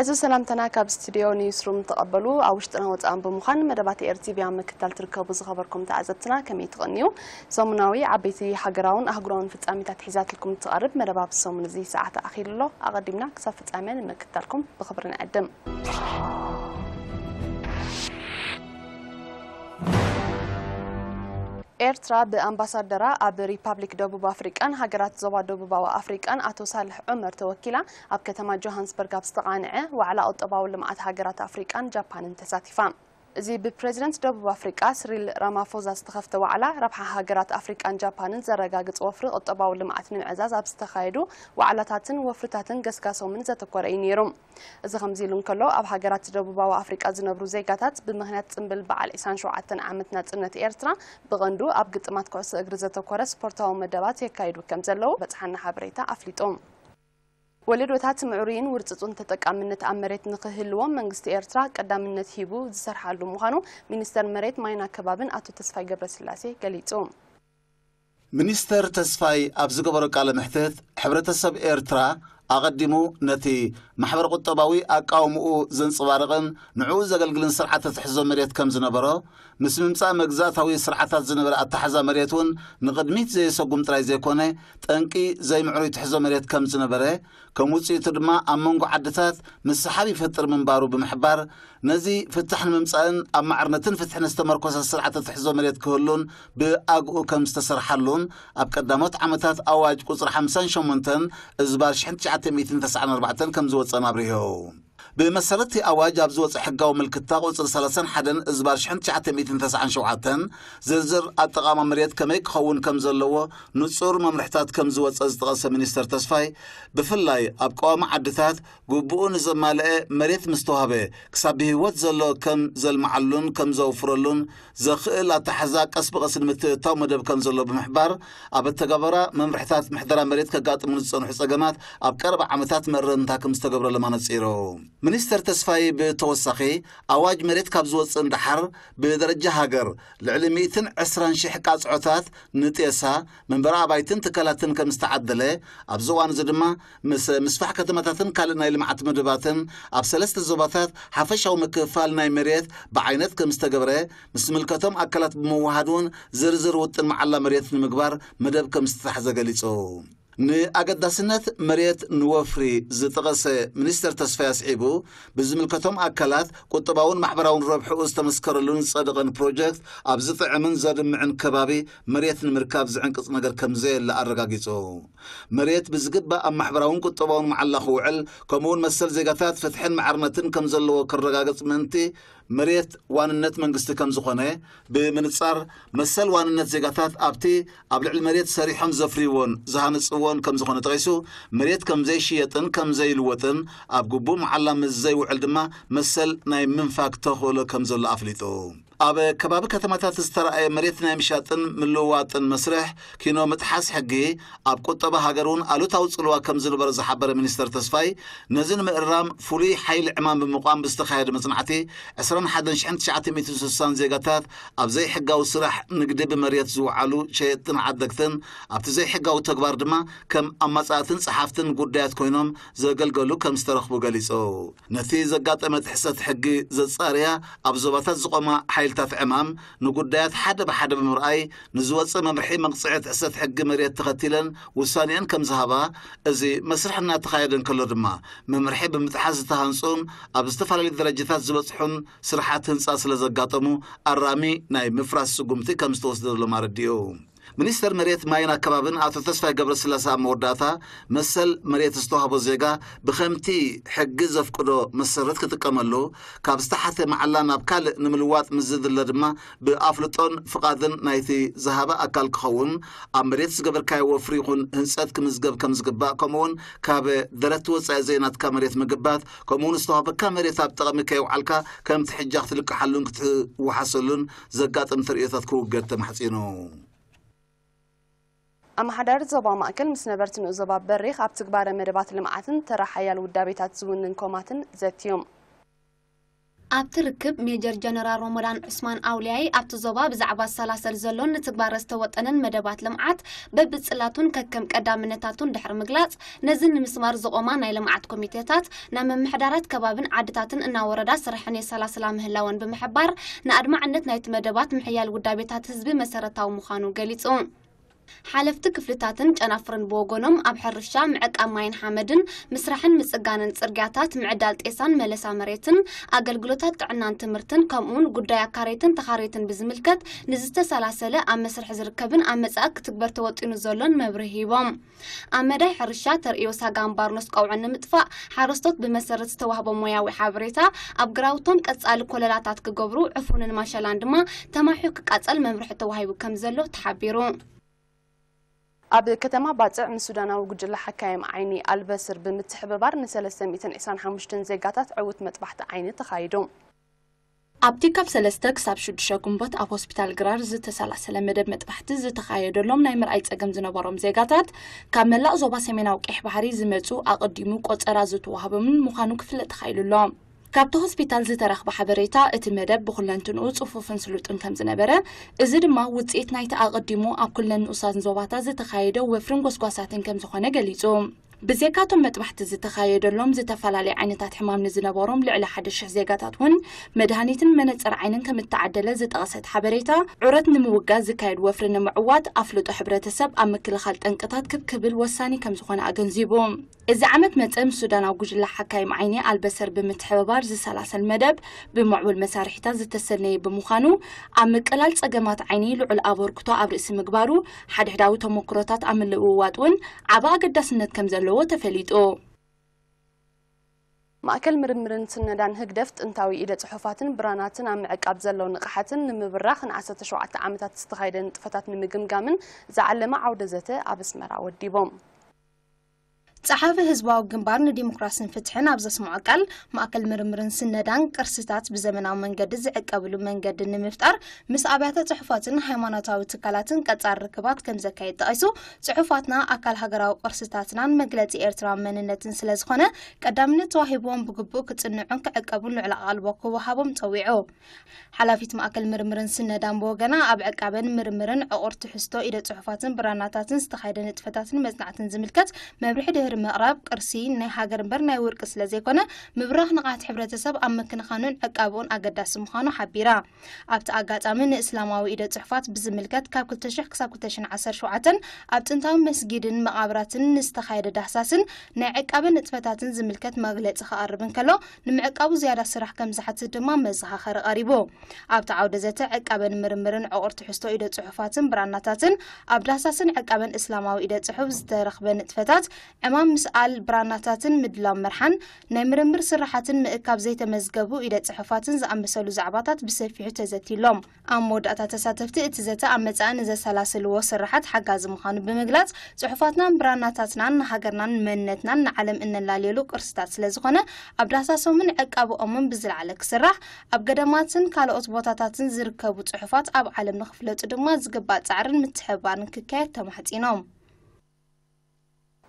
እዚ ሰላምታና ካብ ስቱድዮ ኒውስሩም ተቐበሉ። ኣብ ውሽጥና ወጻእን ብምዃን መደባት ኤርቲቪ ኣብ ምክትታል ትርከቡ ዝኸበርኩም ተዓዘብትና ከመይ ትቐንዩ? ሰሙናዊ ዓበይቲ ሃገራውን ኣህጉራውን ፍጻሜታት ሒዛትልኩም ትቐርብ መደብ ኣብ ሰሙን እዚ ሰዓት ኣኺሉ ኣሎ። ኣቐዲምና ክሳብ ፍጻሜ ንምክትታልኩም ብኽብሪ ንዕድም። ኤርትራ ብኣምባሳደራ ኣብ ሪፓብሊክ ደቡብ ኣፍሪቃን ሃገራት ዞባ ደቡባዊ ኣፍሪቃን ኣቶ ሳልሕ ዑመር ተወኪላ ኣብ ከተማ ጆሃንስበርግ ኣብ ዝተቓንዐ ዋዕላ ቁጠባዊ ልምዓት ሃገራት ኣፍሪቃን ጃፓንን ተሳቲፋ። እዚ ብፕሬዚደንት ደቡብ ኣፍሪቃ ስሪል ራማፎዛ ዝተኸፍተ ዋዕላ፣ ረብሓ ሃገራት ኣፍሪቃን ጃፓንን ዘረጋግጽ ወፍሪ ቁጠባዊ ልምዓት ንምዕዛዝ ኣብ ዝተኻየዱ ዋዕላታትን ወፍርታትን ገስጋሶምን ዘተኮረ እዩ ነይሩ። እዚ ከምዚ ኢሉ እንከሎ፣ ኣብ ሃገራት ደቡባዊ ኣፍሪቃ ዝነብሩ ዜጋታት ብምኽንያት ጽምብል በዓል ዕስራን ሸውዓተን ዓመት ናጽነት ኤርትራ ብቐንዱ ኣብ ግጥማት ኩዕሶ እግሪ ዘተኮረ ስፖርታዊ መደባት የካይዱ ከም ዘለዉ በጽሓና ሓበሬታ ኣፍሊጡ። ወለዶታት ምዕሩይን ውርጽጹን ተጠቃምነት ኣብ መሬት ንኽህልዎም መንግስቲ ኤርትራ ቀዳምነት ሂቡ ዝሰርሓሉ ምዃኑ ሚኒስተር መሬት፣ ማይን ኣከባብን ኣቶ ተስፋይ ገብረስላሴ ገሊጹ። ሚኒስተር ተስፋይ ኣብ ዝገበሮ ቃለ መሕትት፣ ሕብረተሰብ ኤርትራ ኣቐዲሙ ነቲ ማሕበረ ቁጠባዊ ኣቃውምኡ ዘንጸባርቕን ንዕኡ ዘገልግልን ስርዓተ ትሕዞ መሬት ከም ዝነበሮ፣ ምስ ምምጻእ መግዛእታዊ ስርዓታት ዝነበረ ኣተሓዛ መሬት እውን ንቕድሚት ዘየሰጉም ጥራይ ዘይኮነ፣ ጠንቂ ዘይምዕሩይ ትሕዞ መሬት ከም ዝነበረ፣ ከም ውጽኢቱ ድማ ኣብ መንጎ ዓድታት ምስሕሓብ ይፈጥር ምንባሩ ብምሕባር፣ ነዚ ፍታሕ ንምምጻእን ኣብ ማዕርነትን ፍትሕን ዝተመርኮሰ ስርዓተ ትሕዞ መሬት ክህሉን ብኣግኡ ከም ዝተሰርሓሉን ኣብ ቀዳሞት ዓመታት ኣዋጅ ቁጽሪ ሓምሳን ሸሞንተን እዝባር ሽሕን ትሽዓተ ሚእትን ተስዓን ኣርባዕተን ከም ዝወጸን ኣብሪሁ። ብመሰረት እቲ ኣዋጅ ኣብ ዝወጸ ሕጋዊ ምልክታ ቁጽሪ ሰላሳን ሓደን እዝባር ሽሕን ትሽዓተ ሚእትን ተስዓን ሸውዓተን ዝርዝር ኣጠቓቕማ መሬት ከመይ ክኸውን ከም ዘለዎ ንጹር መምርሕታት ከም ዝወጸ ዝጠቐሰ ሚኒስተር ተስፋይ፣ ብፍላይ ኣብ ቀዋሚ ዓድታት ግቡኡ ንዘማልአ መሬት ምስ ተዋህበ፣ ክሳብ ብህይወት ዘሎ ከም ዘልምዓሉን ከም ዘውፍረሉን ዘኽእል ኣተሓሕዛ ቀስ ብቐስ ንምትእትታው መደብ ከም ዘሎ ብምሕባር፣ ኣብ ኣተገባብራ መምርሕታት ምሕደራ መሬት ከጋጥሙ ንዝጸንሑ ጸገማት ኣብ ቀረባ ዓመታት መእረምታ ከም ዝተገብረሎም ኣነጺሩ። ሚኒስተር ተስፋይ ብተወሳኺ፣ ኣዋጅ መሬት ካብ ዝወጽእ ንደሓር ብደረጃ ሃገር ልዕሊ ሚእትን ዕስራን ሽሕ ቃጽዖታት ንጤሳ፣ መንበሪ ኣባይትን ትካላትን ከም ዝተዓደለ፣ ኣብዚ እዋን እዚ ድማ ምስ ምስፋሕ ከተማታትን ካልእ ናይ ልምዓት መደባትን ኣብ ሰለስተ ዞባታት ሓፈሻዊ ምክፍፋል ናይ መሬት ብዓይነት ከም ዝተገብረ፣ ምስ ዝምልከቶም ኣካላት ብምውሃድ እውን ዝርዝር ውጥን መዓላ መሬት ንምግባር መደብ ከም ዝተታሕዘ ገሊጹ። ንኣገዳስነት መሬት ንወፍሪ ዝጠቐሰ ሚኒስተር ተስፋይ ኣስዒቡ፣ ብዝምልከቶም ኣካላት ቁጠባውን ማሕበራውን ረብሕኡ ዝተመስከረሉን ዝጸደቐን ፕሮጀክት ኣብ ዝጥዕምን ዘድምዕን ከባቢ መሬት ንምርካብ ዝዕንቅጽ ነገር ከም ዘየለ ኣረጋጊጹ። መሬት ብዝግባእ ኣብ ማሕበራውን ቁጠባውን መዓላ ክውዕል፣ ከምኡውን መሰል ዜጋታት ፍትሕን ማዕርነትን ከም ዘለዎ ክረጋገጽ ምእንቲ፣ መሬት ዋንነት መንግስቲ ከም ዝኾነ ብምንጻር፣ መሰል ዋንነት ዜጋታት ኣብቲ ኣብ ልዕሊ መሬት ሰሪሖም ዘፍርይዎን ዝሃንጽዎን ከም ዝኾነ ጠቒሱ፣ መሬት ከም ዘይሽየጥን ከም ዘይልወጥን ኣብ ግቡእ መዓላ ምስ ዘይውዕል ድማ መሰል ናይ ምንፋግ ተኽእሎ ከም ዘሎ ኣፍሊጡ። ኣብ ከባቢ ከተማታት ዝተራእየ መሬት ናይ ምሻጥን ምልውዋጥን መስርሕ ኪኖ ምጥሓስ ሕጊ ኣብ ቁጠባ ሃገር እውን ኣሉታዊ ጽልዋ ከም ዝነበሮ ዝሓበረ ሚኒስተር ተስፋይ፣ ነዚ ንምእራም ፍሉይ ሓይሊ ዕማም ብምቋም ብዝተኻየደ መጽናዕቲ፣ ዕስራን ሓደን ሽሕን ትሽዓተ ሚእትን ስሳን ዜጋታት ኣብ ዘይሕጋዊ ስራሕ ንግዲ ብመሬት ዝወዓሉ ሸየጥትን ዓደግትን፣ ኣብቲ ዘይሕጋዊ ተግባር ድማ ከም ኣማጻእትን ጸሓፍትን ጉዳያት ኮይኖም ዘገልገሉ ከም ዝተረኽቡ ገሊጹ። ነቲ ዘጋጠመ ጥሕሰት ሕጊ ዘጻርያ ኣብ ዞባታት ዝቖማ ሓይልታት ዕማም ንጉዳያት ሓደ ብሓደ ብምርኣይ ንዝወጽእ መምርሒ መቕጽዒ ጥሕሰት ሕጊ መሬት ተኸቲለን ውሳኔአን ከም ዝሃባ፣ እዚ መስርሕ እናተኻየደ እንከሎ ድማ መምርሒ ብምጥሓስ ዝተሃንጹን ኣብ ዝተፈላለዩ ደረጃታት ዝበጽሑን ስርሓት ህንጻ ስለ ዘጋጠሙ ኣራሚ ናይ ምፍራስ ስጉምቲ ከም ዝተወስደሎም ኣረዲኡ። ሚኒስተር መሬት ማይን ኣከባብን ኣቶ ተስፋይ ገብረስላሴ ኣብ መወዳእታ፣ መሰል መሬት ዝተዋህቦ ዜጋ ብኸምቲ ሕጊ ዘፍቅዶ መሰረት ክጥቀመሉ፣ ካብ ዝተሓተ መዓላ ናብ ካልእ ንምልዋጥ ምስ ዝድለ ድማ ብኣፍልጦን ፍቓድን ናይቲ ዝሃበ ኣካል ክኸውን፣ ኣብ መሬት ዝገበርካዮ ወፍሪ ይኹን ህንጸት ክምዝገብ ከም ዝግባእ፣ ከምኡውን ካብ ደረት ወጻኢ ዘይናትካ መሬት ምግባት፣ ከምኡውን ዝተዋህበካ መሬት ኣብ ጠቕሚ ከየውዓልካ ከም ትሕጃ ክትልቅሓሉን ክትዋሓሰሉን ዘጋጥም ተርእዮታት ክውገድ ተማሕጺኑ። ኣመሓዳሪ ዞባ ማእከል ምስ ነበርቲ ንኡስ ዞባ በሪኽ ኣብ ትግባረ መደባት ልምዓትን ተራ ሓያል ውዳቤታት ዝውንን ኮማትን ዘትዮም። ኣብቲ ርክብ ሜጀር ጀነራል ሮሞዳን ዑስማን ኣውልያይ ኣብቲ ዞባ ብዛዕባ ዝሰላሰል ዘሎን ንትግባረ ዝተወጠነን መደባት ልምዓት በብጽላቱን ከከም ቀዳምነታቱን ድሕሪ ምግላጽ፣ ነዚ ንምስማር ዝቖማ ናይ ልምዓት ኮሚቴታት ናብ ምምሕዳራት ከባብን ዓድታትን እናወረዳ ስርሐን የሰላስላ ምህላወን ብምሕባር፣ ንኣድማዕነት ናይቲ መደባት ምሕያል ውዳቤታት ህዝቢ መሰረታዊ ምዃኑ ገሊጹ። ሓለፍቲ ክፍልታትን ጨናፍርን ብወገኖም ኣብ ሕርሻ፣ ምዕቃብ ማይን ሓመድን፣ ምስራሕን ምጽጋንን ጽርግያታት፣ ምዕዳል ጤሳን መለሳ መሬትን፣ ኣገልግሎታት ጥዕናን ትምህርትን ከምኡውን ጉዳይ ኣካረይትን ተኻረይትን ብዝምልከት ንዝተሰላሰለ ኣብ መስርሕ ዝርከብን ኣብ መጻኢ ክትግበር ተወጢኑ ዘሎን መብርሂ ሂቦም። ኣብ መዳይ ሕርሻ ተርእዮ ሳጋን ባርኖስ ቀውዒ ንምጥፋእ ሓረስቶት ብመሰረት ዝተዋህቦም ሞያዊ ሓበሬታ ኣብ ግራውቶም ቀጻሊ ኮለላታት ክገብሩ ዕፉንን ማሸላን ድማ ተማሒዩ ክቃጸል መምርሒ ተዋሂቡ ከም ዘሎ ተሓቢሩ። ኣብ ከተማ ባጽዕ ምስ ሱዳናዊ ጉጅለ ሓካይም ዓይኒ ኣልበስር ብምትሕብባር ን325 ዜጋታት ዕዉት መጥባሕቲ ዓይኒ ተኻይዱ። ኣብቲ ካብ ሰለስተ ክሳብ ሽዱሽተ ግንቦት ኣብ ሆስፒታል ግራር ዝተሰላሰለ መደብ መጥባሕቲ ዝተኻየደሎም ናይ ምርኣይ ጸገም ዝነበሮም ዜጋታት ካብ መላእ ዞባ ሰሜናዊ ቀይሕ ባሕሪ ዝመጹ ኣቐዲሙ ቆጸራ ዝተዋህቦምን ምዃኑ ክፍለጥ ተኻኢሉ ኣሎ። ካብቲ ሆስፒታል ዝተረኽበ ሓበሬታ እቲ መደብ ብኹለንትንኡ ጽፉፍን ስሉጥን ከም ዝነበረ፣ እዚ ድማ ውጽኢት ናይቲ ኣቐዲሙ ኣብ ኩለን ንኡሳን ዞባታት ዝተኻየደ ወፍርን ጎስጓሳትን ከም ዝኾነ ገሊጹ። ብዜካቶም መጥባሕቲ ዝተኻየደሎም ዝተፈላለዩ ዓይነታት ሕማም ንዝነበሮም ልዕሊ ሓደ ሽሕ ዜጋታት እውን መድሃኒትን መነጽር ዓይንን ከም እተዓደለ ዝጠቐሰት ሓበሬታ፣ ዑረት ንምውጋድ ዝካየድ ወፍሪ ንምዕዋት ኣፍልጦ ሕብረተሰብ ኣብ ምክልኻል ጠንቅታት ክብ ክብል ወሳኒ ከም ዝኾነ ኣገንዚቡ። እዚ ዓመት መጸ ምስ ሱዳናዊ ጉጅለ ሓካይም ዓይኒ ኣልበሰር ብምትሕብባር ዝሰላሰል መደብ ብምዕቡል መሳርሒታት ዝተሰነየ ብምዃኑ ኣብ ምቅላል ጸገማት ዓይኒ ልዑል ኣበርክቶ ኣብ ርእሲ ምግባሩ ሓድሕዳዊ ተሞክሮታት ኣብ ምልውዋጥ እውን ዓቢ ኣገዳስነት ከም ዘለዎ ተፈሊጡ። ማእከል ምርምርን ስነዳን ህግደፍ ጥንታዊ ኢደ ጽሑፋትን ብራናትን ኣብ ምዕቃብ ዘሎ ንቕሓትን ንምብራኽ ን17 ዓመታት ዝተኻየደ ንጥፈታት ንምግምጋምን ዝዓለመ ዓውደ ዘተ ኣብ ኣስመራ ወዲቦም። ጸሓፊ ህዝባዊ ግንባር ንዲሞክራስን ፍትሕን ኣብ ዘስምዖ ቃል፣ ማእከል ምርምርን ስነዳን ቅርስታት ብዘመናዊ መንገዲ ዝዕቀብሉ መንገዲ ንምፍጣር ምስ ኣብያተ ጽሑፋትን ሃይማኖታዊ ትካላትን ቀጻሪ ርክባት ከም ዘካየድ ጠቒሱ፣ ጽሑፋትና ኣካል ሃገራዊ ቅርስታትናን መግለጺ ኤርትራዊ መንነትን ስለ ዝኾነ፣ ቀዳምነት ተዋሂብዎም ብግቡእ ክጽንዑን ክዕቀቡን ልዑል ኣቓልቦ ክወሃቦም ጸዊዑ። ሓላፊት ማእከል ምርምርን ስነዳን ብወገና፣ ኣብ ዕቃበን ምርምርን ዕቑር ትሕዝቶ ኢደ ጽሑፋትን ብራናታትን ዝተኻየደ ንጥፈታትን መጽናዕትን ዝምልከት መብርሒ ድሕሪ ምቕራብ፣ ቅርሲ ናይ ሃገር እምበር ናይ ውርቂ ስለ ዘይኮነ፣ ምብራኽ ንቕሓት ሕብረተሰብ ኣብ ምክንኻኑን ዕቃብኡን ኣገዳሲ ምዃኑ ሓቢራ። ኣብቲ ኣጋጣሚ ንእስላማዊ ኢደ ጽሑፋት ብዝምልከት ካብ ክልተ ሽሕ ክሳብ ክልተ ሽሕን ዓሰርተ ሸውዓተን ኣብ ጥንታዊ መስጊድን መቓብራትን ንዝተኻየደ ዳህሳስን ናይ ዕቃበ ንጥፈታትን ዝምልከት መግለጺ ክቐርብ እንከሎ፣ ንምዕቃቡ ዝያዳ ስራሕ ከም ዝሓትት ድማ መዘኻኸሪ ቀሪቡ። ኣብቲ ዓውደ ዘተ ዕቃበን ምርምርን ዕቑር ትሕዝቶ ኢደ ጽሑፋትን ብራናታትን ኣብ ዳህሳስን ዕቃበን እስላማዊ ኢደ ጽሑፍ ዝተረኽበ ንጥፈታት፣ ዕማም ምስኣል ብራናታትን ምድላው መርሓን፣ ናይ ምርምር ስራሓትን ምእካብ ዘይተመዝገቡ ኢደ ጽሑፋትን ዝኣመሰሉ ዛዕባታት ብሰፊሑ ተዘትይሎም። ኣብ መወዳእታ ተሳተፍቲ እቲ ዘተ ኣብ መጻኢ ንዘሰላስልዎ ስራሓት ሓጋዚ ምዃኑ ብምግላጽ፣ ጽሑፋትናን ብራናታትናን ንሃገርናን መንነትናን ንዓለም እነላልየሉ ቅርስታት ስለ ዝኾነ፣ ኣብ ዳህሳሶምን ዕቃብኦምን ብዝለዓለ ክስራሕ፣ ኣብ ገዳማትን ካልኦት ቦታታትን ዝርከቡ ጽሑፋት ኣብ ዓለም ንኽፍለጡ ድማ ዝግባእ ጻዕርን ምትሕብባርን ክካየድ ተማሕጺኖም።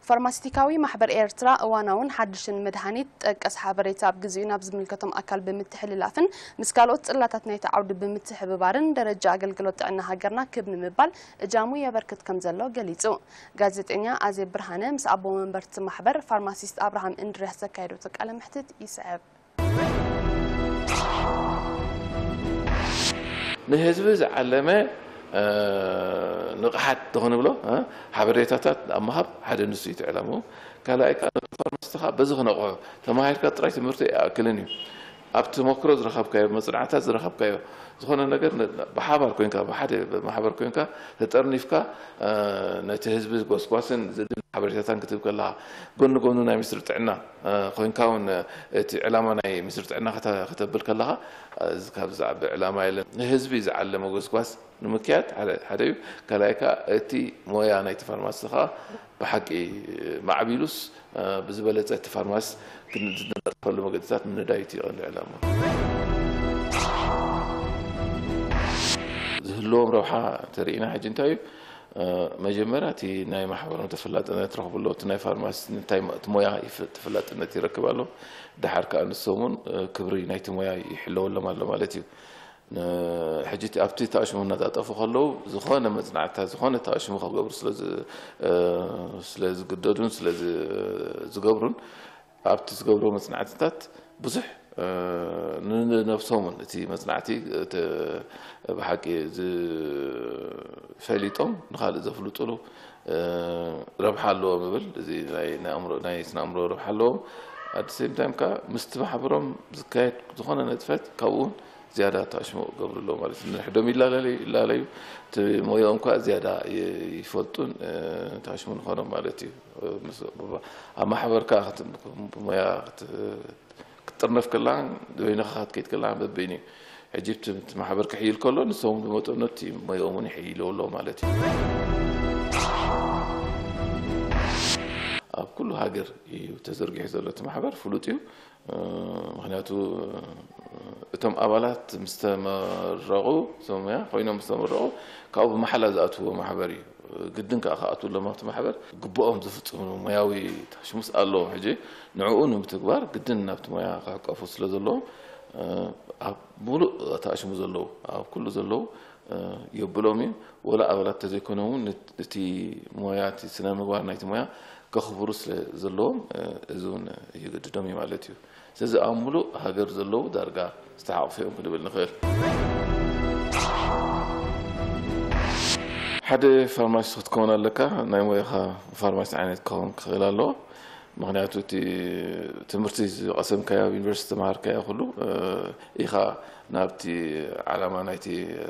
ፋርማሲቲካዊ ማሕበር ኤርትራ እዋናውን ሓድሽን መድሃኒት ጠቀስ ሓበሬታ ኣብ ግዚኡ ናብ ዝምልከቶም ኣካል ብምትሕልላፍን ምስ ካልኦት ጽላታት ናይቲ ዓውዲ ብምትሕብባርን ደረጃ ኣገልግሎት ጥዕና ሃገርና ክብ ንምባል እጃሙ የበርክት ከም ዘሎ ገሊጹ። ጋዜጠኛ ኣዜብ ብርሃነ ምስ ኣቦ መንበርቲ ማሕበር ፋርማሲስት ኣብርሃም እንድርያስ ዘካየደቶ ቃለ መሕትት ይስዕብ። ንህዝቢ ዝዓለመ ንቕሓት ተኽንብሎ ሓበሬታታት ኣብ ምሃብ ሓደ ንሱ እዩ እቲ ዕላምኡ። ካልኣይ ከዓ ፋርማሲስት ከዓ በዚ ክነቕሖ ተማሂርካ ጥራይ ትምህርቲ ኣይኣክልን እዩ። ኣብ ተመክሮ ዝረኸብካዮ፣ መፅናዕታት ዝረኸብካዮ ዝኾነ ነገር ብሓባር ኮይንካ፣ ብሓደ ማሕበር ኮይንካ ተጠርኒፍካ ነቲ ህዝቢ ጎስጓስን ዘድሊ ሓበሬታታን ክትህብ ከለኻ፣ ጎኒ ጎኑ ናይ ሚኒስትሪ ጥዕና ኮይንካ እውን እቲ ዕላማ ናይ ሚኒስትሪ ጥዕና ከተብል ከለኻ፣ ካብዚ ዓቢ ዕላማ የለን። ንህዝቢ ዝዓለመ ጎስጓስ ንምክያድ ሓደ እዩ። ካልኣይ ከዓ እቲ ሞያ ናይቲ ፋርማሲስት ከዓ ብሓቂ ማዕቢሉስ ብዝበለፀ እቲ ፋርማሲስት ዝነጥፈሉ መገድታት ምንዳይ እቲ ቀንዲ ዕላማ። ዝህልዎም ረብሓ እንተርኢና ሕጂ እንታይ እዩ? መጀመርያ እቲ ናይ ማሕበሮም ተፈላጥነት ረኽቡ ኣሎ። እቲ ናይ ፋርማሲስት እንታይ እቲ ሞያ ተፈላጥነት ይረክብ ኣሎ። ድሓር ከዓ ንሶም እውን ክብሪ ናይቲ ሞያ ይሕለወሎም ኣሎ ማለት እዩ። ሕጂ ኣብቲ ተኣሽሙ እናጣጠፉ ከለዉ ዝኾነ መፅናዕትታት ዝኾነ ተኣሽሙ ክገብሩ ስለዝግደዱን ስለዝገብሩን ኣብቲ ዝገብሮ መፅናዕትታት ብዙሕ ንነብሶምን እቲ መፅናዕቲ ብሓቂ ፈሊጦም ንካልእ ዘፍልጡሉ ረብሓ ኣለዎም እብል። እዚ ናይ ስነ ኣእምሮ ረብሓ ኣለዎም። ኣት ሴም ታይም ከዓ ምስቲ ማሕበሮም ዝካየድ ዝኾነ ነጥፈት ካብኡ እውን ዝያዳ ተኣሽሞ ገብሩ ኣለዎ ማለት እዩ። ንሕዶም ይላለዩ ይላለዩ እቲ ሞያኦም ከዓ ዝያዳ ይፈልጡን ተኣሽሙ ንኾኖም ማለት እዩ። ኣብ ማሕበርካ ሞያ ክትጥርነፍ ከላ በይንኻ ክትከይድ ከላ በበይኑ እዩ። ሕጂ እቲ ማሕበር ክሕይል ከሎ ንሶም ብመጠኑ እቲ ሞያኦም እውን ይሕይልዎ ኣለዎ ማለት እዩ። ኣብ ኩሉ ሃገር እዩ ተዘርጊሑ ዘሎ እቲ ማሕበር ፍሉጥ እዩ። ምክንያቱ እቶም ኣባላት ምስተመረቑ እቶም ሞያ ኮይኖም ምስተመረቑ ካብኡ ብመሓላ ዝኣትዎ ማሕበር እዩ። ግድን ከዓ ክኣትዉ ኣለዎም ኣብቲ ማሕበር ግቡኦም ዝፍፅሙ ሞያዊ ታሽሙስ ኣለዎም። ሕጂ ንዕኡ ንምትግባር ግድን ናብቲ ሞያ ክሕቀፉ ስለ ዘለዎም ኣብ ሙሉእ ታሽሙ ዘለዉ ኣብ ኩሉ ዘለዉ የብሎም እዩ። ወላ ኣባላት ተዘይኮነ እውን እቲ ሞያ እቲ ስነ ምግባር ናይቲ ሞያ ከኽብሩ ስለ ዘለዎም እዚ እውን ይግድዶም እዩ ማለት እዩ። ስለዚ ኣብ ሙሉእ ሃገር ዘለዉ ዳርጋ ዝተሓቕፉ እዮም ክንብል ንኽእል። ሓደ ፋርማሲስት ክትከውን ኣለካ። ናይ ሞያኻ ፋርማሲስት ዓይነት ክኸውን ክኽእል ኣለዎ። ምክንያቱ እቲ ትምህርቲ ዝቐሰምካዮ ኣብ ዩኒቨርሲቲ ተምሃርካዮ ኩሉ ኢኻ ናብቲ ዓላማ ናይቲ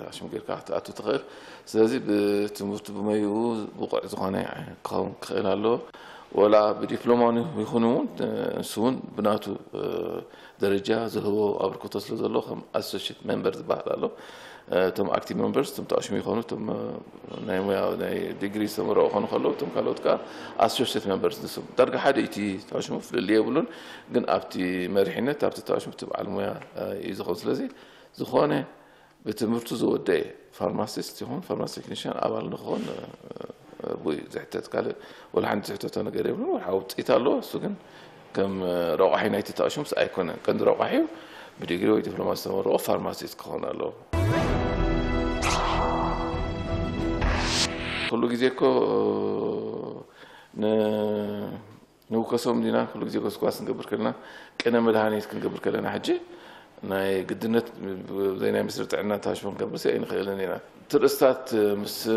ኣሽሙ ጌርካ ክትኣቱ ትኽእል። ስለዚ ብትምህርቱ ብመይኡ ብቑዕ ዝኾነ ክኸውን ክኽእል ኣለዎ። ወላ ብዲፕሎማ ይኹን እውን ንሱ እውን ብናቱ ደረጃ ዝህቦ ኣበርክቶ ስለ ዘሎ ከም ኣሶሽት ሜምበር ዝበሃል ኣሎ። እቶም ኣክቲቭ ሜምበርስ እቶም ተኣሽሙ ይኾኑ እቶም ናይ ሞያ ናይ ዲግሪ ዝተመረቑ ክኾኑ ከለዉ እቶም ካልኦት ከዓ ኣሶሽት ሜምበርስ ንሶም ዳርጋ ሓደ እቲ ተኣሽሙ ፍልልይ የብሉን። ግን ኣብቲ መሪሕነት ኣብቲ ተኣሽሙ እቲ በዓል ሞያ እዩ ዝኾን። ስለዚ ዝኾነ ብትምህርቱ ዝወደአ ፋርማሲስት ይኹን ፋርማሲ ቴክኒሽያን ኣባል ንክኾን ብኡ እዩ ዝሕተት። ካልእ ወላ ሓንቲ ዝሕተቶ ነገር የብሉን። ወርሓዊ ውፅኢት ኣለዎ። እሱ ግን ከም ረቋሒ ናይቲ ተኣሽሙስ ኣይኮነን። ቀንዲ ረቋሒው ብዲግሪ ወይ ዲፕሎማ ዝተመረቑ ፋርማሲስት ክኾን ኣለዎ። ኩሉ ግዜ እኮ ንውከሶም ዲና ኩሉ ግዜ ጎስጓስ ክንገብር ከለና ቅነ መድሃኒት ክንገብር ከለና ሕጂ ናይ ግድነት ብዘይ ናይ ሚኒስትሪ ጥዕና ታሽሙ ክንገብርሲ ኣይንኽእልን ኢና። እቲ ርእስታት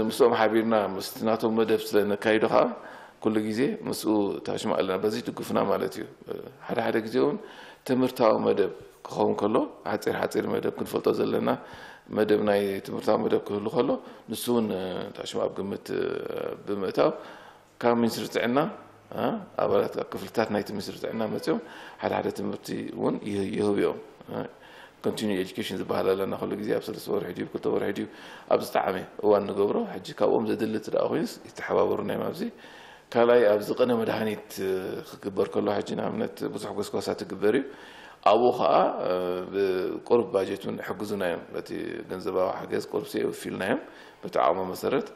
ምስኦም ሓቢርና ምስቲ ናቶም መደብ ስለ ነካይዶ ከዓ ኩሉ ግዜ ምስኡ ታሽሙ ኣለና በዚ ድግፉና ማለት እዩ። ሓደ ሓደ ግዜ እውን ትምህርታዊ መደብ ክኸውን ከሎ ሓፂር ሓፂር መደብ ክንፈልጦ ዘለና መደብ ናይ ትምህርታዊ መደብ ክህሉ ከሎ ንሱ እውን ታሽሙ ኣብ ግምት ብምእታው ካብ ሚኒስትሪ ጥዕና ኣባላት ክፍልታት ናይቲ ሚኒስትሪ ጥዕና መፅኦም ሓደ ሓደ ትምህርቲ እውን ይህቡ እዮም። ኮንቲኒ ኤጁኬሽን ዝበሃል ኣለና ኩሉ ግዜ ኣብ ሰለስተ ወርሒ ድዩ ክልተ ወርሒ ድዩ ኣብ ዝጠዓመ እዋን ንገብሮ ሕጂ ካብኦም ዘድሊ ትደኣ ኮይኑስ ይተሓባበሩና እዮም ኣብዚ ካልኣይ ኣብዚ ቅነ መድሃኒት ክግበር ከሎ ሕጂ ንኣብነት ብዙሕ ጎስጓሳት ትግበር እዩ። ኣብኡ ከዓ ብቁሩብ ባጀት እውን ይሕግዙና እዮም በቲ ገንዘባዊ ሓገዝ ቁሩብ ሲ ውፊልና እዮም በቲ ዓቕሞ መሰረት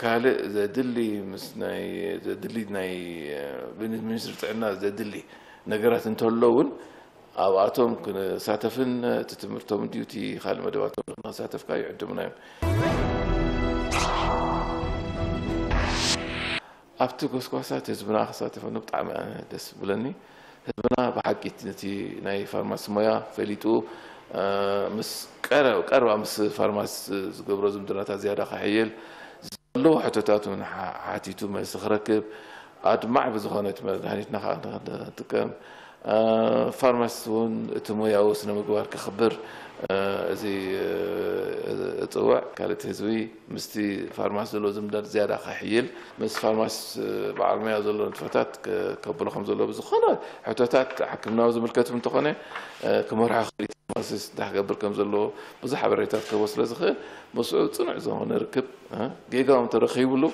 ካልእ ዘድሊ ምስ ናይ ዘድሊ ናይ ሚኒስትሪ ጥዕና ዘድሊ ነገራት እንተሎ እውን ኣብኣቶም ክንሳተፍን እቲ ትምህርቶም ድዩ እቲ ካልእ መደባቶም ንክሳተፍካ ይዕድሙና እዮም። ኣብቲ ጎስጓሳት ህዝብና ክሳተፈኒ ብጣዕሚ ደስ ብለኒ። ህዝብና ብሓቂ ነቲ ናይ ፋርማሲ ሞያ ፈሊጡ ምስ ቀረባ ምስ ፋርማሲ ዝገብሮ ዝምድናታት ዝያዳ ክሕይል ዘለዎ ሕቶታት እውን ሓቲቱ መልሲ ክረክብ ኣድማዕ ብዝኾነ እቲ መድሃኒትና ከዓ ንጥቀም ፋርማሲስት እውን እቲ ሞያዊ ስነ ምግባር ከኽብር እዚ እፅውዕ ካልእቲ ህዝቢ ምስቲ ፋርማሲ ዘለዎ ዝምድና ዝያዳ ከሕይል ምስ ፋርማሲስት በዓል ሞያ ዘሎ ንጥፈታት ከብሎ ከም ዘለዎ ብዝኾነ ሕቶታት ሓክምናዊ ዝምልከት እንተኾነ ክመርሖ ክእል ፋርማሲስት እንታይ ክገብር ከም ዘለዎ ብዙሕ ሓበሬታት ክህቦ ስለ ዝኽእል ምስኡ ፅኑዕ ዝኾነ ርክብ ጌጋ እውን ተረኺብሉ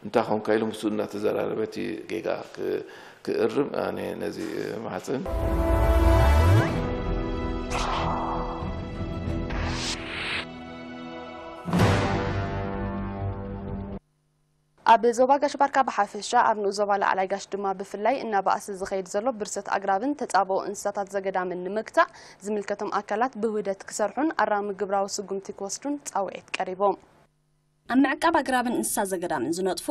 እንታይ ኾንካ ኢሉ ምስኡ እናተዘራረበ እቲ ጌጋ ክእርም ኣነ ነዚ ማሕፅን ኣብ ዞባ ጋሽ ባርካ ብሓፈሻ፣ ኣብ ንኡስ ዞባ ላዕላይ ጋሽ ድማ ብፍላይ እናበኣሰ ዝኸይድ ዘሎ ብርሰት ኣግራብን ተጻብኦ እንስሳታት ዘገዳምን ንምግታእ ዝምልከቶም ኣካላት ብውህደት ክሰርሑን ኣራሚ ግብራዊ ስጉምቲ ክወስዱን ጻውዒት ቀሪቦም። ኣብ ምዕቃብ ኣግራብን እንስሳ ዘገዳምን ዝነጥፉ፣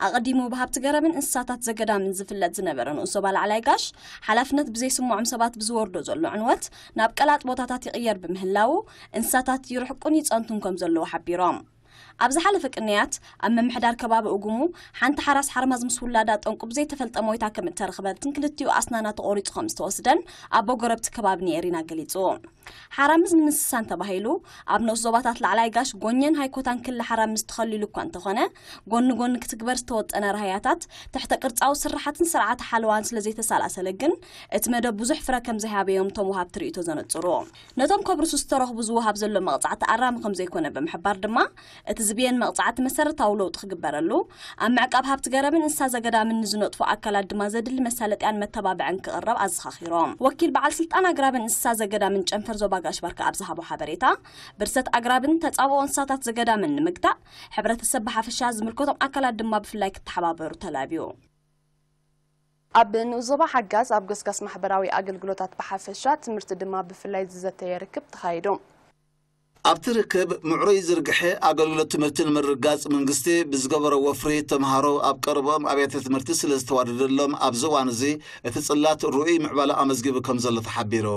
ኣቐዲሙ ብሃብቲ ገረብን እንስሳታት ዘገዳምን ዝፍለጥ ዝነበረ ንኡስ ዞባ ላዕላይ ጋሽ፣ ሓላፍነት ብዘይስምዖም ሰባት ብዝወርዶ ዘሎ ዕንወት ናብ ቀላጥ ቦታታት ይቕየር ብምህላዉ፣ እንስሳታት ይርሕቁን ይጸንቱን ከም ዘለዉ ሓቢሮም። ኣብ ዝሓለፈ ቅንያት፣ ኣብ ምምሕዳር ከባቢ እጉሙ፣ ሓንቲ ሓራስ ሓርማዝ ምስ ውላዳ ጠንቁ ብዘይተፈልጠ ሞይታ ከም እተረኽበትን ክልቲኡ ኣስናና ተቖሪጹ ከም ዝተወስደን ኣቦ ጎረብቲ ከባቢ ንኤሪና ገሊጹ። ሓራምዝ ንምስሳን ተባሂሉ፣ ኣብ ንኡስ ዞባታት ላዕላይ ጋሽ፣ ጎኘን ሃይኮታን ክሊ ሓራምዝ ተኸሊሉ እኳ እንተኾነ፣ ጎኒ ጎኒ ክትግበር ዝተወጠነ ራህያታት፣ ትሕተ ቅርጻዊ ስራሓትን ስርዓተ ሓለዋን ስለ ዘይተሰላሰለ ግን፣ እቲ መደብ ብዙሕ ፍረ ከም ዘይሃበዮም እቶም ወሃብቲ ርእይቶ ዘነጽሩ። ነቶም ከብርሱ ዝተረኽቡ ዝወሃብ ዘሎ መቕጻዕቲ ኣራሚ ከም ዘይኮነ ብምሕባር ድማ፣ እቲ ዝብየን መቕጻዕቲ መሰረታዊ ለውጢ ክግበረሉ፣ ኣብ ምዕቃብ ሃብቲ ገረብን እንስሳ ዘገዳምን ንዝነጥፉ ኣካላት ድማ ዘድሊ መሳለጥያን መተባብዕን ክቕረብ ኣዘኻኺሮም። ወኪል በዓል ስልጣን ኣግራብን እንስሳ ዘገዳምን ጨንፈር ዞባ ጋሽ ባርካ ኣብ ዝሃቦ ሓበሬታ፣ ብርሰት ኣግራብን ተጻብኦ እንስሳታት ዘገዳምን ንምግታእ፣ ሕብረተሰብ ብሓፈሻ ዝምልከቶም ኣካላት ድማ ብፍላይ ክተሓባበሩ ተላብዩ። ኣብ ንኡስ ዞባ ሓጋዝ ኣብ ገስጋስ ማሕበራዊ ኣገልግሎታት ብሓፈሻ፣ ትምህርቲ ድማ ብፍላይ ዝዘተየ ርክብ ተኻይዱ። ኣብቲ ርክብ፣ ምዕሩይ ዝርግሐ ኣገልግሎት ትምህርቲ ንምርግጋጽ መንግስቲ ብዝገበሮ ወፍሪ፣ ተምሃሮ ኣብ ቀረብኦም ኣብያተ ትምህርቲ ስለ ዝተዋደደሎም፣ ኣብዚ እዋን እዚ እቲ ጽላት ርኡይ ምዕባለ ኣመዝጊቡ ከም ዘሎ ተሓቢሩ።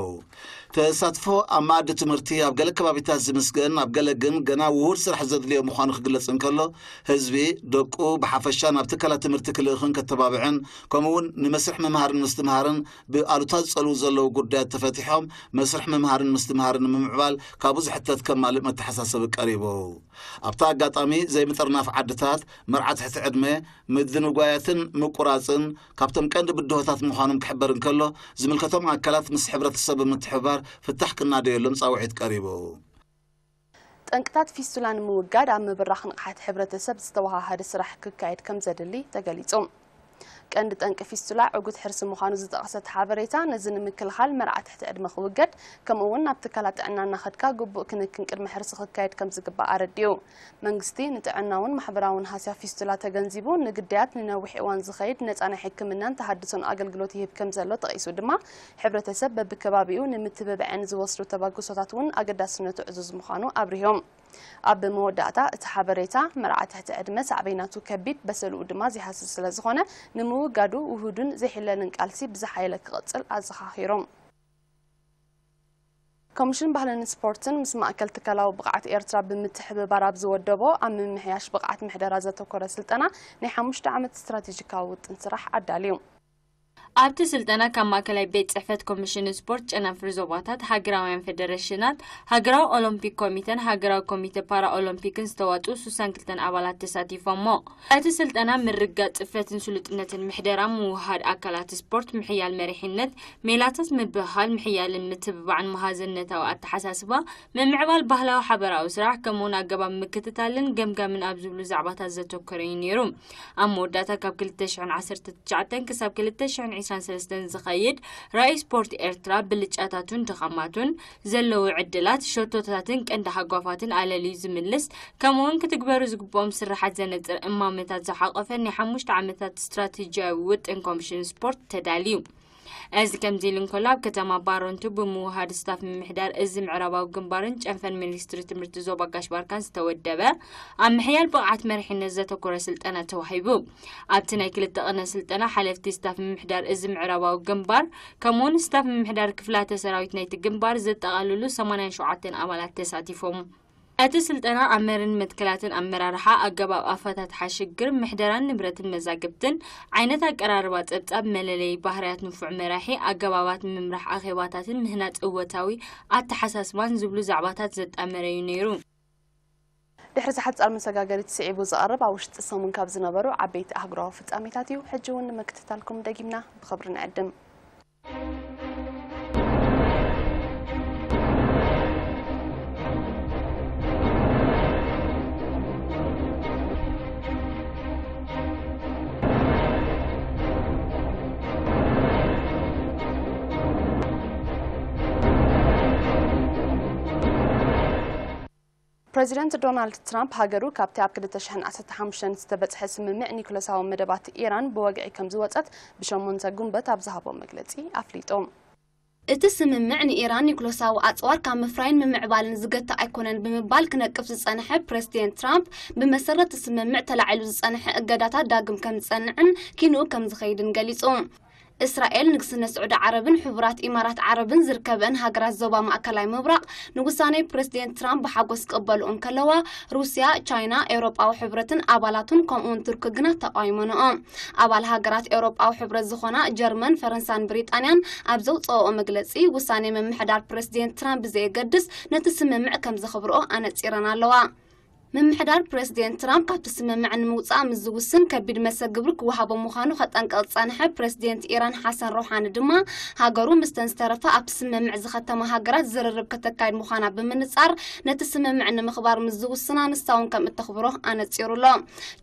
ተሳትፎ ኣብ መኣዲ ትምህርቲ ኣብ ገለ ከባቢታት ዝምስገን፣ ኣብ ገለ ግን ገና ውሁድ ስራሕ ዘድልዮ ምዃኑ ክግለጽ እንከሎ፣ ህዝቢ ደቁ ብሓፈሻ ናብ ትካላት ትምህርቲ ክልእኽን ከተባብዕን፣ ከምኡውን ንመስርሕ ምምሃርን ምስትምሃርን ብኣሉታ ዝጸልዉ ዘለዉ ጉዳያት ተፈቲሖም፣ መስርሕ ምምሃርን ምስትምሃርን ንምምዕባል ካብኡ ዝሕተት ከማልእ መተሓሳሰቢ ቀሪቡ። ኣብቲ ኣጋጣሚ፣ ዘይምጥርናፍ ዓድታት፣ መርዓ ትሕቲ ዕድመ፣ ምድንጓያትን ምቁራጽን ካብቶም ቀንዲ ብድሆታት ምዃኖም ክሕበር እንከሎ፣ ዝምልከቶም ኣካላት ምስ ሕብረተሰብ ብምትሕብባር ፍታሕ ክናደየሎም ጻውዒት ቀሪቡ። ጠንቅታት ፊስቱላ ንምውጋድ ኣብ ምብራኽ ንቕሓት ሕብረተሰብ ዝተወሃሃደ ስራሕ ክካየድ ከም ዘድሊ ተገሊጹ። ቀንዲ ጠንቂ ፊስቱላ ዕጉት ሕርሲ ምዃኑ ዝጠቐሰ እቲ ሓበሬታ፣ ነዚ ንምክልኻል መርዓ ትሕቲ ዕድመ ክውገድ፣ ከምኡ እውን ናብ ትካላት ጥዕና እናኸድካ ግቡእ ክንክን ቅድመ ሕርሲ ክካየድ ከም ዝግባእ ኣረዲኡ። መንግስቲ ንጥዕናውን ማሕበራውን ሃስያ ፊስቱላ ተገንዚቡ፣ ንግዳያት ንነዊሕ እዋን ዝኸይድ ነጻ ናይ ሕክምናን ተሃድሶን ኣገልግሎት ይህብ ከም ዘሎ ጠቒሱ ድማ፣ ሕብረተሰብ በብከባቢኡ ንምትብባዕን ዝወስዶ ተበግሶታት እውን ኣገዳስነቱ ዕዙዝ ምዃኑ ኣብሪሆም። ኣብ መወዳእታ እቲ ሓበሬታ፣ መርዓ ትሕቲ ዕድመ ሳዕቤናቱ ከቢድ፣ በሰልኡ ድማ ዘይሃስስ ስለ ዝኾነ፣ ንምውጋዱ ውሁድን ዘይሕለልን ቃልሲ ብዝሓየለ ክቕጽል ኣዘኻኺሮም። ኮሚሽን ባህልን ስፖርትን ምስ ማእከል ትካላዊ ብቕዓት ኤርትራ ብምትሕብባር ኣብ ዝወደቦ፣ ኣብ ምምሕያሽ ብቕዓት ምሕደራ ዘተኮረ ስልጠና ናይ ሓሙሽተ ዓመት ስትራቴጂካዊ ውጥን ስራሕ ኣዳልዩ። ኣብቲ ስልጠና፣ ካብ ማእከላይ ቤት ጽሕፈት ኮሚሽን ስፖርት፣ ጨናፍር ዞባታት፣ ሃገራውያን ፌደሬሽናት፣ ሃገራዊ ኦሎምፒክ ኮሚተን ሃገራዊ ኮሚተ ፓራ ኦሎምፒክን ዝተዋጽኡ ስሳን ክልተን ኣባላት ተሳቲፎሞ። እቲ ስልጠና፣ ምርግጋጽ ጽፈትን ስሉጥነትን ምሕደራ፣ ምውህሃድ ኣካላት ስፖርት፣ ምሕያል መሪሕነት፣ ሜላታት ምብህሃል፣ ምሕያልን ምትብባዕን መሃዝነታዊ ኣተሓሳስባ፣ ምምዕባል ባህላዊ ሓበራዊ ስራሕ፣ ከምኡውን ኣገባብ ምክትታልን ገምጋምን ኣብ ዝብሉ ዛዕባታት ዘተኮረ እዩ ነይሩ። ኣብ መወዳእታ፣ ካብ ክልተ ሽሕን ዓሰርተ ትሽዓተን ክሳብ ክልተ ሽሕን ዕስራን ሰለስተን ዝኸይድ ራእይ ስፖርት ኤርትራ፣ ብልጫታቱን ድኻማቱን፣ ዘለዉ ዕድላት፣ ሸቶታትን ቀንዲ ሃጓፋትን ኣለልዩ ዝምልስ፣ ከምኡውን ክትግበሩ ዝግብኦም ስርሓት ዘነጽር እማመታት ዝሓቖፈ ናይ ሓሙሽተ ዓመታት ስትራቴጂያዊ ውጥን ኮሚሽን ስፖርት ተዳልዩ። እዚ ከምዚ ኢሉ እንከሎ፣ ኣብ ከተማ ባረንቱ ብምውሃድ ስታፍ ምምሕዳር እዚ ምዕራባዊ ግንባርን ጨንፈር ሚኒስትሪ ትምህርቲ ዞባ ጋሽ ባርካን ዝተወደበ ኣብ ምሕያል ብቕዓት መሪሕነት ዘተኮረ ስልጠና ተዋሂቡ። ኣብቲ ናይ ክልተ ቅነ ስልጠና፣ ሓለፍቲ ስታፍ ምምሕዳር እዚ ምዕራባዊ ግንባር፣ ከምኡውን ስታፍ ምምሕዳር ክፍላተ ሰራዊት ናይቲ ግንባር ዘጠቓልሉ ሰማንያን ሸውዓተን ኣባላት ተሳቲፎም። እቲ ስልጠና ኣብ መርን መትከላትን ኣመራርሓ፣ ኣገባብ ኣፈታትሓ ሽግር፣ ምሕደራን ንብረትን መዛግብትን፣ ዓይነት ኣቀራርባ ጸብጻብ፣ መለለዪ ባህርያት ንፉዕ መራሒ፣ ኣገባባት ምምራሕ ኣኼባታትን ምህናጽ እወታዊ ኣተሓሳስባን ዝብሉ ዛዕባታት ዘጣመረ እዩ ነይሩ። ድሕሪ እዚ ሓጻር መሰጋገሪት ስዒቡ ዝቐርብ ኣብ ውሽጢ ሰሙን ካብ ዝነበሩ ዓበይቲ ኣህጉራዊ ፍጻሜታት እዩ። ሕጂ እውን ንምክትታልኩም ደጊምና ብኽብሪ ንዕድም። ፕሬዚደንት ዶናልድ ትራምፕ ሃገሩ ካብቲ ኣብ ክልተ ሽሕን ዓሰርተ ሓሙሽተን ዝተበጽሐ ስምምዕ ኒኩለሳዊ መደባት ኢራን ብወግዒ ከም ዝወጸት ብሸሞንተ ጉንበት ኣብ ዝሃቦ መግለጺ ኣፍሊጡ። እቲ ስምምዕ ንኢራን ኒኩለሳዊ ኣጽዋር ካብ ምፍራይን ምምዕባልን ዝገትእ ኣይኮነን ብምባል ክነቅፍ ዝጸንሐ ፕሬዚደንት ትራምፕ፣ ብመሰረት እቲ ስምምዕ ተላዒሉ ዝጸንሐ እገዳታት ዳግም ከም ዝጸንዕን ኪንኡ ከም ዝኸይድን ገሊጹ። እስራኤል፣ ንግስነት ስዑዲ ዓረብን ሕቡራት ኢማራት ዓረብን ዝርከበን ሃገራት ዞባ ማእከላይ ምብራቕ ንውሳኔ ፕሬዚደንት ትራምፕ ብሓጎስ ክቕበልኦ እንከለዋ፣ ሩስያ፣ ቻይና፣ ኤውሮጳዊ ሕብረትን ኣባላቱን ከምኡውን ቱርኪ ግና ተቓዊመንኦ። ኣባል ሃገራት ኤውሮጳዊ ሕብረት ዝኾና ጀርመን፣ ፈረንሳን ብሪጣንያን ኣብ ዘውፅኦኦ መግለፂ፣ ውሳኔ ምምሕዳር ፕሬዚደንት ትራምፕ ብዘየገድስ ነቲ ስምምዕ ከም ዘኽብርኦ ኣነፂረን ኣለዋ። ምምሕዳር ፕሬዚደንት ትራምፕ ካብቲ ስምምዕ ንምውፃእ ምስ ዝውስን ከቢድ መሰል ግብሪ ክወሃቦ ምዃኑ ከጠንቅቕ ዝጸንሐ ፕሬዚደንት ኢራን ሓሰን ሮሓኒ ድማ፣ ሃገሩ ምስተን ዝተረፋ ኣብቲ ስምምዕ ዝኸተማ ሃገራት ዝርርብ ከተካይድ ምዃና ብምንጻር፣ ነቲ ስምምዕ ንምኽባር ምስ ዝውስና ንሳ እውን ከም እተኽብሮ ኣነጺሩ ኣሎ።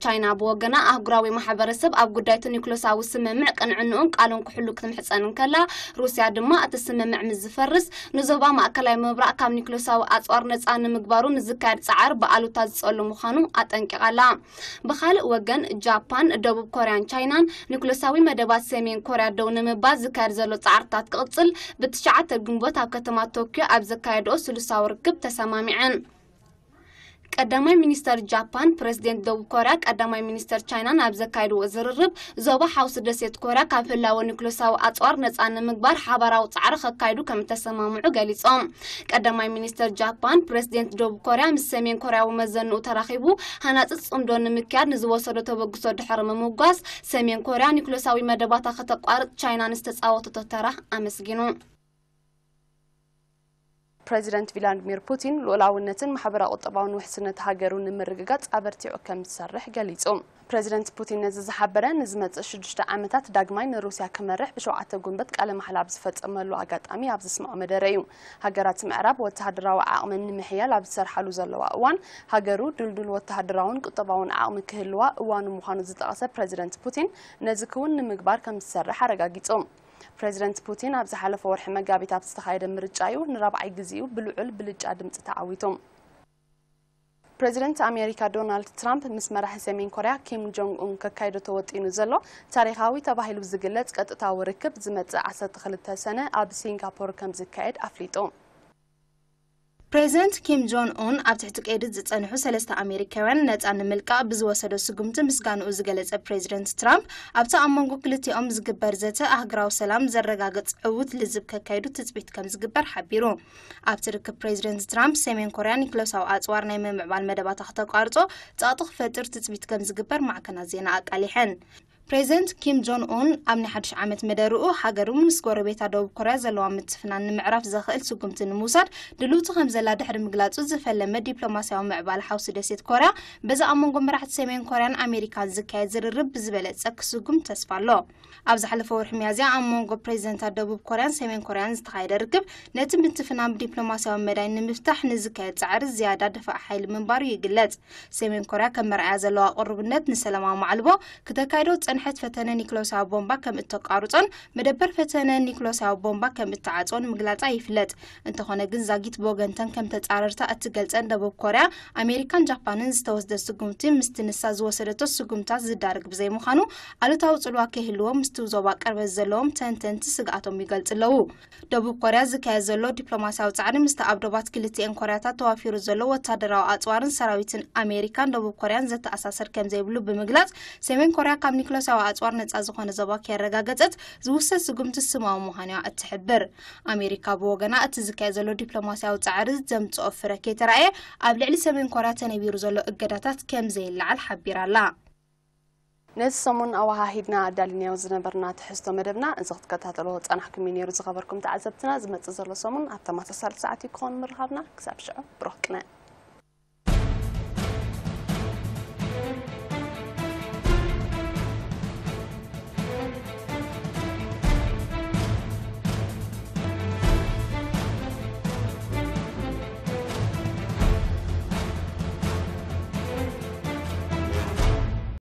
ቻይና ብወገና፣ ኣህጉራዊ ማሕበረሰብ ኣብ ጉዳይ እቲ ኒኩለሳዊ ስምምዕ ቅንዕንኡን ቃሉን ክሕሉ ክትምሕጸን እንከላ፣ ሩስያ ድማ እቲ ስምምዕ ምስ ዝፈርስ ንዞባ ማእከላይ ምብራቕ ካብ ኒኩለሳዊ ኣጽዋር ነጻ ንምግባሩ ንዝካየድ ጻዕሪ ብኣሉታ ዝጸሉ ምዃኑ ኣጠንቂቓ ኣላ። ብኻልእ ወገን፣ ጃፓን፣ ደቡብ ኮርያን ቻይናን ኒኩለሳዊ መደባት ሰሜን ኮርያ ደው ንምባል ዝካየድ ዘሎ ጻዕርታት ክቕጽል ብትሽዓተ ግንቦት ኣብ ከተማ ቶኪዮ ኣብ ዘካየድኦ ስሉሳዊ ርክብ ተሰማሚዐን። ቀዳማይ ሚኒስተር ጃፓን፣ ፕሬዚደንት ደቡብ ኮርያ፣ ቀዳማይ ሚኒስተር ቻይናን ኣብ ዘካየድዎ ዝርርብ፣ ዞባ ሓውሲ ደሴት ኮርያ ካብ ህላወ ኒኩለሳዊ ኣጽዋር ነጻ ንምግባር ሓባራዊ ጻዕሪ ከካይዱ ከም እተሰማምዑ ገሊጾም። ቀዳማይ ሚኒስተር ጃፓን፣ ፕሬዚደንት ደቡብ ኮርያ ምስ ሰሜን ኮርያዊ መዘንኡ ተራኺቡ ሃናጺ ጽምዶ ንምክያድ ንዝወሰዶ ተበግሶ ድሕሪ ምምጓስ፣ ሰሜን ኮርያ ኒኩለሳዊ መደባታ ከተቋርጽ ቻይና ንዝተጻወተቶ ተራ ኣመስጊኑ። ፕሬዚደንት ቪላድሚር ፑቲን፣ ልኡላውነትን ማሕበራዊ ቁጠባውን ውሕስነት ሃገሩ ንምርግጋጽ ኣበርቲዑ ከም ዝሰርሕ ገሊጹ። ፕሬዚደንት ፑቲን ነዚ ዝሓበረ፣ ንዝመጽእ ሽዱሽተ ዓመታት ዳግማይ ንሩስያ ክመርሕ ብሸውዓተ ጉንበት ቃለ ማሕላ ኣብ ዝፈጸመሉ ኣጋጣሚ ኣብ ዘስምዖ መደረ እዩ። ሃገራት ምዕራብ ወተሃደራዊ ዓቕመን ንምሕያል ኣብ ዝሰርሓሉ ዘለዋ እዋን፣ ሃገሩ ድልዱል ወተሃደራውን ቁጠባውን ዓቕሚ ክህልዋ እዋኑ ምዃኑ ዝጠቐሰ ፕሬዚደንት ፑቲን፣ ነዚ ክውን ንምግባር ከም ዝሰርሕ ኣረጋጊጹ። ፕሬዚደንት ፑቲን ኣብ ዝሓለፈ ወርሒ መጋቢት ኣብ ዝተኻየደ ምርጫ እዩ ንራብዓይ ግዜኡ ብልዑል ብልጫ ድምጺ ተዓዊቱ። ፕሬዚደንት ኣሜሪካ ዶናልድ ትራምፕ ምስ መራሒ ሰሜን ኮርያ ኪም ጆንግ ኡን ከካይዶ ተወጢኑ ዘሎ ታሪኻዊ ተባሂሉ ዝግለጽ ቀጥታዊ ርክብ ዝመጽእ ዓሰርተ ክልተ ሰነ ኣብ ሲንጋፖር ከም ዝካየድ ኣፍሊጡ። ፕሬዚደንት ኪም ጆን ኡን ኣብ ትሕቲ ቀይዲ ዝጸንሑ ሰለስተ ኣሜሪካውያን ነጻ ንምልቃቕ ብዝወሰዶ ስጉምቲ ምስጋንኡ ዝገለጸ ፕሬዚደንት ትራምፕ፣ ኣብቲ ኣብ መንጎ ክልቲኦም ዝግበር ዘተ ኣህጉራዊ ሰላም ዘረጋግጽ ዕዉት ልዝብ ከካይዱ ትጽቢት ከም ዝግበር ሓቢሩ። ኣብቲ ርክብ ፕሬዚደንት ትራምፕ፣ ሰሜን ኮርያ ኒክለሳዊ ኣጽዋር ናይ ምምዕባል መደባታ ክተቋርጾ ጸቕጢ ክፈጥር ትጽቢት ከም ዝግበር ማዕከናት ዜና ኣቃሊሐን። ፕሬዚደንት ኪም ጆን ኡን ኣብ ናይ ሓድሽ ዓመት መደርኡ፣ ሃገሩ ምስ ጎረቤታ ደቡብ ኮርያ ዘለዋ ምትፍናን ንምዕራፍ ዘኽእል ስጉምቲ ንምውሳድ ድልውቲ ከም ዘላ ድሕሪ ምግላጹ፣ ዝፈለመ ዲፕሎማስያዊ ምዕባለ ሓውሲ ደሴት ኮርያ፣ በዚ ኣብ መንጎ መራሕቲ ሰሜን ኮርያን ኣሜሪካን ዝካየድ ዝርርብ ብዝበለጸ ክስጉም ተስፋ ኣሎ። ኣብ ዝሓለፈ ወርሒ ሚያዝያ ኣብ መንጎ ፕሬዚደንታት ደቡብ ኮርያን ሰሜን ኮርያን ዝተኻየደ ርክብ፣ ነቲ ምትፍናን ብዲፕሎማስያዊ መዳይ ንምፍታሕ ንዝካየድ ጻዕሪ ዝያዳ ደፋእ ሓይሊ ምንባሩ ይግለጽ። ሰሜን ኮርያ ከም መርኣያ ዘለዋ ቅሩብነት ንሰላማዊ ማዕልቦ፣ ክተካይዶ ዝጸንሐት ፈተነ ኒክለሳዊ ቦምባ ከም እተቋርጾን መደበር ፈተነ ኒክለሳዊ ቦምባ ከም እተዓጽኦን ምግላጻ ይፍለጥ። እንተኾነ ግን፣ ዛጊት ብወገንተን ከም ተጻረርታ እትገልጸን ደቡብ ኮርያ፣ ኣሜሪካን ጃፓንን ዝተወስደ ስጉምቲ ምስቲ ንሳ ዝወሰደቶ ስጉምታት ዝዳረግ ብዘይምዃኑ፣ ኣሉታዊ ጽልዋ ከይህልዎ ምስቲ ዞባ ቅርበት ዘለዎም ተንተንቲ ስግኣቶም ይገልጹ ኣለዉ። ደቡብ ኮርያ ዝካየድ ዘሎ ዲፕሎማስያዊ ጻዕሪ ምስቲ ኣብ ዶባት ክልቲኤን ኮርያታት ተዋፊሩ ዘሎ ወታደራዊ ኣጽዋርን ሰራዊትን ኣሜሪካን ደቡብ ኮርያን ዘተኣሳሰር ከም ዘይብሉ ብምግላጽ፣ ሰሜን ኮርያ ካብ ኒክለሳዊ ኣጽዋር ነጻ ዝኾነ ዞባ ከየረጋገጸት ዝውሰድ ስጉምቲ ስማዊ ምዃኑ እያ እትሕብር። ኣሜሪካ ብወገና፣ እቲ ዝካየድ ዘሎ ዲፕሎማስያዊ ጻዕሪ ዘምጽኦ ፍረ ከይተራእየ፣ ኣብ ልዕሊ ሰሜን ኮርያ ተነቢሩ ዘሎ እገዳታት ከም ዘይለዓል ሓቢራ ኣላ። ነዚ ሰሙን ኣወሃሂድና ኣዳሊናዮ ዝነበርና ትሕዝቶ መደብና እዚ ክትከታተልዎ ጸናሕኩም እዩ ነይሩ። ዝኸበርኩም ተዓዘብትና፣ ዝመጽእ ዘሎ ሰሙን ኣብ ተመሳሳሊ ሰዓት እዩ ክኸውን ምርኻብና። ክሳብ ሽዑ፣ ብሩኽ ቅነ።